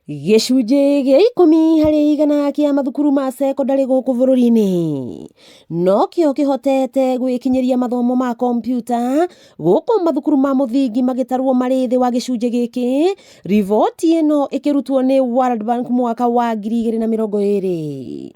Gĩcunjĩ gĩa 10% kĩa mathukuru ma cekondarĩ gũkũ bũrũri-inĩ nokĩo kĩhotete gwĩkinyĩria mathomo ma kompiuta gũkũ mathukuru ma mũthingi magĩtarwo marĩ thĩ wa gĩcunjĩ gĩkĩ. Riboti ĩno ĩkĩrutwo nĩ World Bank mwaka wa 2020.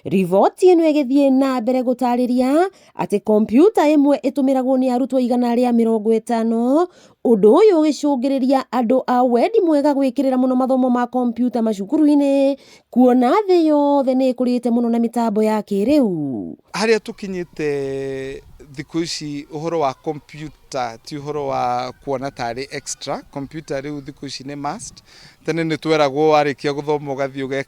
Riboti ĩno ĩgĩthiĩ na mbere gũtarĩria atĩ kompiuta ĩmwe ĩtũmĩragwo nĩ arutwo 150, ũndũ ũyũ ũgĩcũngĩrĩria andũ a wendi mwega gwĩkĩrĩra mũno mathomo ma kompiuta macukuru-inĩ, kuona thĩ yothe nĩ ĩkũrĩte mũno na mĩtambo ya kĩrĩu. Harĩa tũkinyĩte thikũ ici, ũhoro wa kompiuta ti ũhoro wa kuona tarĩ extra. Kompiuta rĩu thikũ ici nĩ must. Tene nĩ tweragwo warĩkia gũthoma ũgathiĩ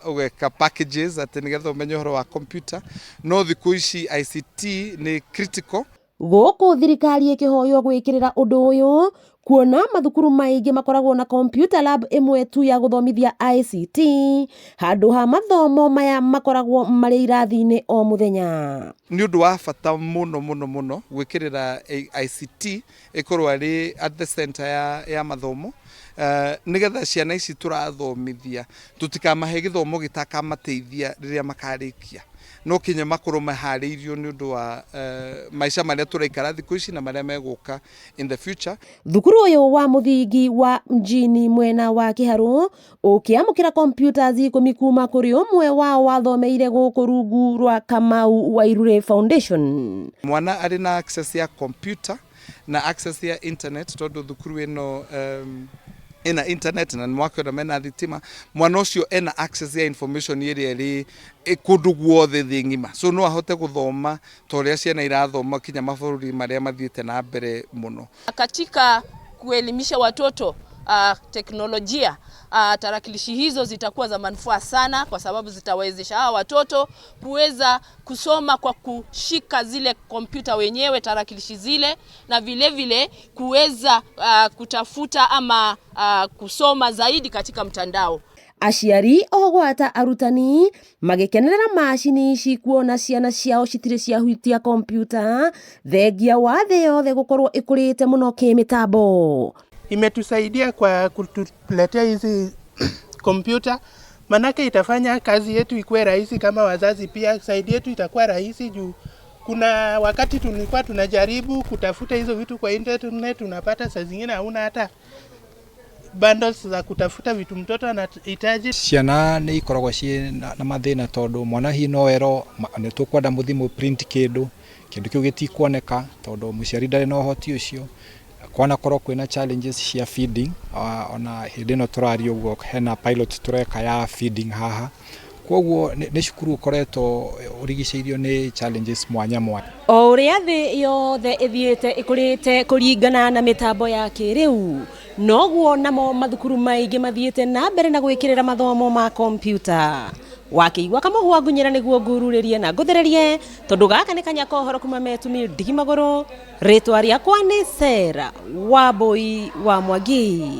ũgeka packages atĩ nĩgetha ũmenye ũhoro wa kompiuta, no thikũ ici ICT nĩ critical. Gũkũ thirikari ĩkĩhoywo gwĩkĩrĩra ũndũ ũyũ, kuona mathukuru maingĩ makoragwo na computer lab ĩmwe tu ya gũthomithia ICT, handũ ha mathomo maya makoragwo marĩ irathi-inĩ o mũthenya. Nĩ ũndũ wa bata mũno mũno mũno gwĩkĩrĩra ICT ĩkorwo arĩ at the center ya mathomo, nĩgetha ciana ici tũrathomithia tũtikamahe gĩthomo gĩtakamateithia rĩrĩa makarĩkia. No kinya makorwo maharĩirio nĩ ũndũ wa maica marĩa tũraikara thikũ ici na marĩa megũka in the future. Thukuru ũyũ wa mũthingi wa Mjini mwena wa Kĩharũ ũkĩamũkĩra computers 10 kuma kũrĩ ũmwe wao wathomeire gũkũ rungu rwa Kamau Wairure Foundation. Mwana arĩ na access ya computer na access ya internet, tondũ thukuru ĩno ĩna internet na nĩmwakĩona mena thitima, mwana ũcio ena access ya information ĩrĩa ĩrĩ kũndũ guothe thĩ ng'ima, so no ahote gũthoma ta ũrĩa ciana irathoma kinya mabũrũri marĩa mathiĩte na mbere mũno. Katika kuelimisha watoto teknolojia, tarakilishi hizo zitakuwa za manufaa sana, kwa sababu zitawezesha hawa watoto kuweza kusoma kwa kushika zile kompyuta wenyewe, tarakilishi zile, na vile vile kuweza kutafuta ama kusoma zaidi katika mtandao. Aciari o gwata arutani magĩkenerera macini ici, kuona ciana ciao citirĩ ciahutia kompiuta, thengia wa thĩ yothe gũkorwo ĩkũrĩte mũno kĩmĩtambo. Imetusaidia kwa kutuletea hizi kompyuta, manake itafanya kazi yetu ikuwe rahisi kama wazazi, pia side yetu itakuwa rahisi juu kuna wakati tulikuwa tunajaribu kutafuta hizo vitu kwa internet, unapata saa zingine hauna hata bundles za kutafuta vitu mtoto anahitaji. Ciana nĩ ikoragwo ciĩ na mathĩna, tondũ mwana hihi no erwo nĩ tũkwenda mũthiĩ mũ print kĩndũ, kĩndũ kĩu gĩtikuoneka tondũ mũciari ndarĩ na ũhoti ũcio. Kwanakorwo kwĩna challenges cia feeding, ona hĩndĩ ĩno tũraria ũguo hena pilot tũreka ya feeding haha. Koguo nĩ cukuru ũkoretwo ũrigicĩirio nĩ challenges mwanya mwanya. O ũrĩa thĩ yothe ĩthiĩte ĩkũrĩte kũringana na mĩtambo ya kĩrĩu, noguo namo mathukuru maingĩ mathiĩte na mbere na gwĩkĩrĩra mathomo ma kompiuta. Wakĩigua kamũhwa ngunyĩra nĩguo ngururĩrie na ngũthererie, tondũ gaka nĩ kanya kohoro kuma metumi ndigi magũrũ. Rĩtwa rĩakwa nĩ Sarah Wambui wa Mwangi.